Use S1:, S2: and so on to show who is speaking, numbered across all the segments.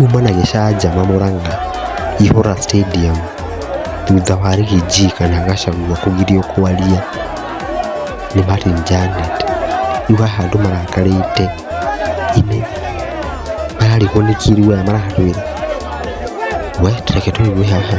S1: Kuma na gĩcanjama Murang'a Ihũra Stadium thutha wa Riggy G kana Gachagua kũgirio kwaria nĩ Martin Janet. Rĩu haha andũ marakarĩte inĩ mararigwo nĩkĩ rĩu aya maratwĩra. We reke tũigue haha.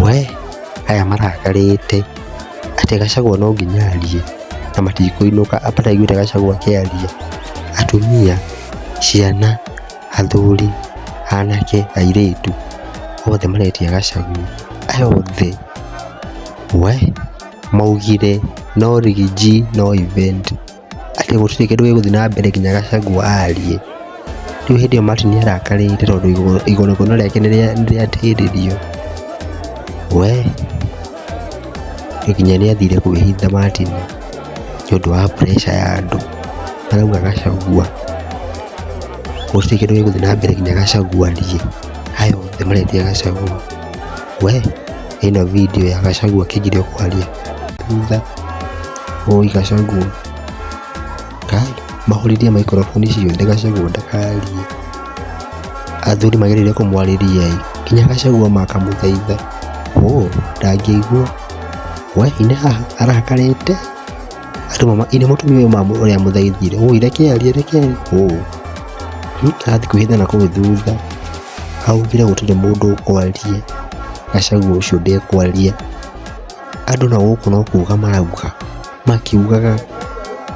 S1: We aya marakarĩte atĩ Gachagua no nginya arie na matikũinũka mataiguĩte Gachagua akĩaria. Atumia, ciana, athuri, anake, airĩtu othe maretia Gachagua. Aya othe we maugire no Riggy G no event. Atĩ gũtirĩ kĩndũ gĩgũthiĩ na mbere nginya Gachagua arie. Rĩu hĩndĩ ĩyo Martin nĩarakarĩte tondũ igongona rĩake nĩrĩatĩrĩrio. We nginya nĩathire kwĩhitha Martin nĩũndũ wa pressure ya andũ. Marauga Gachagua gũtirĩ kĩndũ gĩgũthiĩ na mbere nginya Gachagua arie. Aya othe maretia Gachagua. We ĩno video ya Gachagua akĩgirio kwaria thutha. Oi Gachagua. Kai mahũrĩrie microphone ciothe Gachagua ndakarie. Athuri magĩrĩire kũmwarĩria ĩ, nginya Gachagua makamũthaitha. Ũ ndangĩigua. We ine haha arakarĩte. Andũ mama ine mũtumia ũyũ ũrĩa amũthaithire. Oi reke arie reke arie. Ũ arathiĩ kwĩhitha na kũu thutha. Augire gũtirĩ mũndũ ũkwaria. Gachagua ũcio ndekwaria. Andũ na gũkũ no kuga marauga makiugaga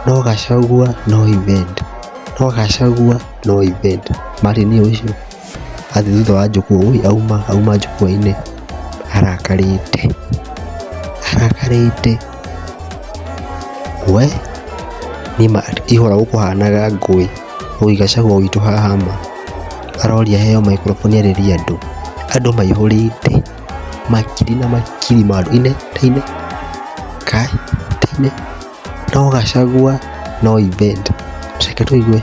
S1: no Gachagua no event, no Gachagua no event. Martin ũcio athiĩ thutha wa njukua oi auma auma njukua-inĩ arakarĩte arakarĩte we nĩma ihũra gũkũhanaga ngũĩ. Oi Gachagua witũ haha ma aroria aheo microphone arĩrie andũ, andũ maihũrĩte makiri na makiri ma andũ ine ta ine kai ta ine no Gachagua no event. Reke tũigue.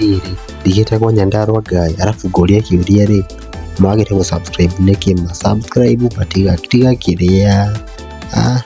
S1: Rĩrĩ ndigĩtagwo Nyandarua Guy arabu ngũrie kĩũria rĩ mwagĩte gũ subscribe nĩkĩ ma subscribe matiga tiga kĩrĩa ah.